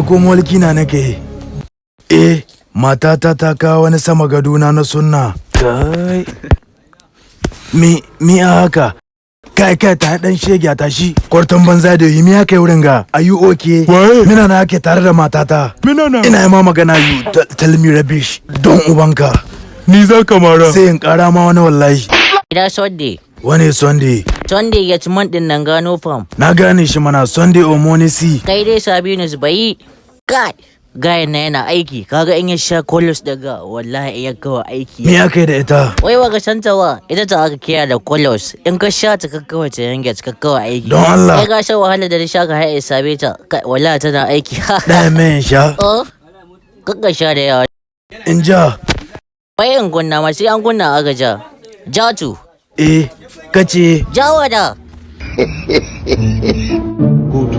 ko mulki na nake? Eh, matata ta kawo wani sama gadona na sunna. Kai. Mi, mi a haka? Kai, kai, ta dan shege, tashi. Kwarton banza da yi, mi haka wurin ga? Are you okay? Waye? Mina na ake tare da matata. Mina na. Ina yi ma magana, you tell me rubbish. Don ubanka. Ni za ka mara. Sai in kara ma wani wallahi. Ina Sunday. Wani Sunday? Sunday ya ci man din nan gano fam. Na gane shi mana, Sunday Omonisi. Kai dai Sabinus bai. Kai. Gayan na yana aiki, kaga in ya sha kolos daga wallahi in ya kawo aiki. Me aka yi da ita? Wai baka san ta ba, ita ta aka kiya da kolos. In ka sha ta kakkawa ta yanke ta kakkawa aiki. Don Allah. Kai ka sha wahala da na sha ka haɗe same ta. Kai, wallahi tana aiki. Ɗaya mai sha. Oh. Kakka sha da yawa. In ja. Wai in kunna ma sai an kunna aka ja. Jatu. Eh, kace. Jawa da. Good.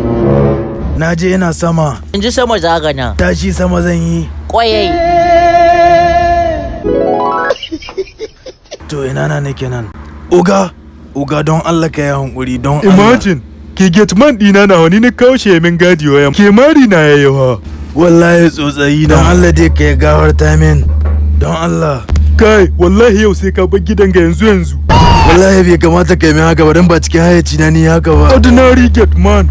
Na je ina sama. In ji sama zaga na. Tashi sama zan yi. Kwayai. To ina na nake nan? Oga, oga, don Allah ka yi hankuri, don Allah. Imagine, ke gate man ɗina na wani na kawo shi ya min gadi waya. Ke mari na yayi wa. Wallahi tsotsayi, don Allah dai ka yi gafarta min. Don Allah. Kai, wallahi yau sai ka bar gidan ga yanzu yanzu. Wallahi bai kamata ka yi min haka ba, don ba cikin hayyaci na ni haka ba. Ordinary gate man.